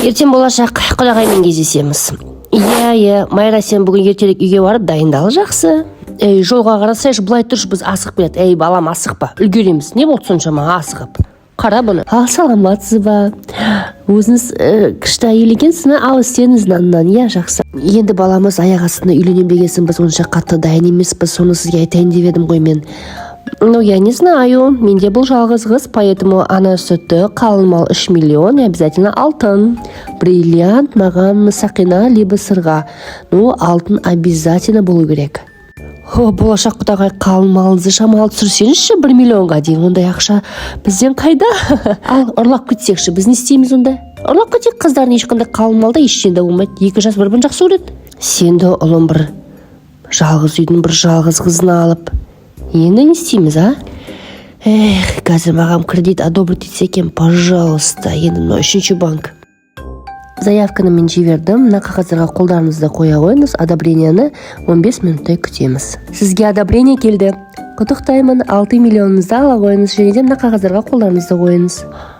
Ертең болашақ құдағаймен кездесеміз. Иә, Майра, сен бүгін ертерек үйге барып дайындал, жақсы. Ей, жолға қарасайшы, былай тұршы, біз асығып келеді. Ей, балам, асықпа, үлгереміз. Не болды соншама асығып? Қара бұны. Ал, саламатсыз ба? Өзіңіз күшті әйел екенсіз, ал істеңіз наннан, иә, жақсы. Енді баламыз аяқ астында үйленем дегенсін, біз онша қатты дайын емеспіз, соны сізге айтайын деп едім ғой мен. Ну, я не знаю, менде бұл жалғыз қыз, поэтому ана сүті, қалың мал 3 миллион и обязательно алтын. Бриллиант маған сақина либо сырға. Ну, алтын обязательно болу керек. О, болашақ құдағай, қалың малыңызды шамалы түсірсеңізші 1 миллионға дейін, ондай ақша бізден қайда? Ал ұрлап кетсекші, біз не істейміз онда? Ұрлап кетсек, қыздардың ешқандай қалың малда ештеңе де болмайды. Екі жас бір бірін жақсы көреді. Сен де, ұлым, бір жалғыз үйдің бір жалғыз қызын алып, енді не істейміз, а? Эх, қазір маған кредит одобрить етсе екен, пожалуйста. Енді мынау үшінші банк. Заявканы мен жібердім. Мына қағаздарға қолдарыңызды қоя қойыңыз. Одобрениені 15 минуттай күтеміз. Сізге одобрение келді, құттықтаймын. 6 миллионыңызды ала қойыңыз және де мына қағаздарға қолдарыңызды қойыңыз.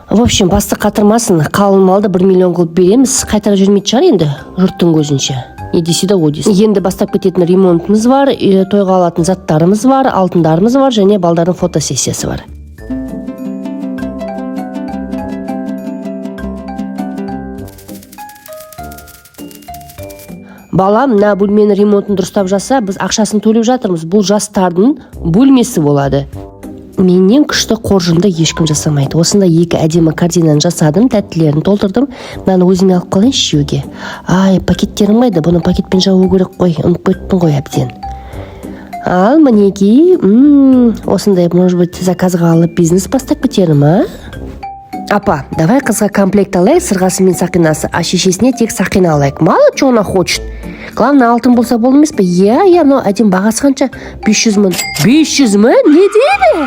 В общем, басты қатырмасын, қалың малды 1 миллион қылып береміз, қайтарып жібермейтін шығар енді жұрттың көзінше. Не десе де о десін. Енді бастап кететін ремонтымыз бар, тойға алатын заттарымыз бар, алтындарымыз бар және балдардың фотосессиясы бар. Балам, мына бөлменің ремонтын дұрыстап жаса, біз ақшасын төлеп жатырмыз. Бұл жастардың бөлмесі болады. Менен күшті қоржынды ешкім жасамайды. Осындай екі әдемі корзинаны жасадым, тәттілерін толтырдым. Мынаны өзіме алып қалайыншы жеуге. Ай, пакеттерім қайда? Бұны пакетпен жабу керек қой, ұмытып кеттім ғой әбден. Ал мінекей, осындай, может быть, заказға алып бизнес бастап кетерім, а? Апа, давай қызға комплект алайық, сырғасы мен сақинасы, а шешесіне тек сақина алайық. Мало что она хочет, главное, алтын болса болды емес пе? Иә, мынау әдемі. Бағасы қанша? 500 мың. 500 мың не дейді?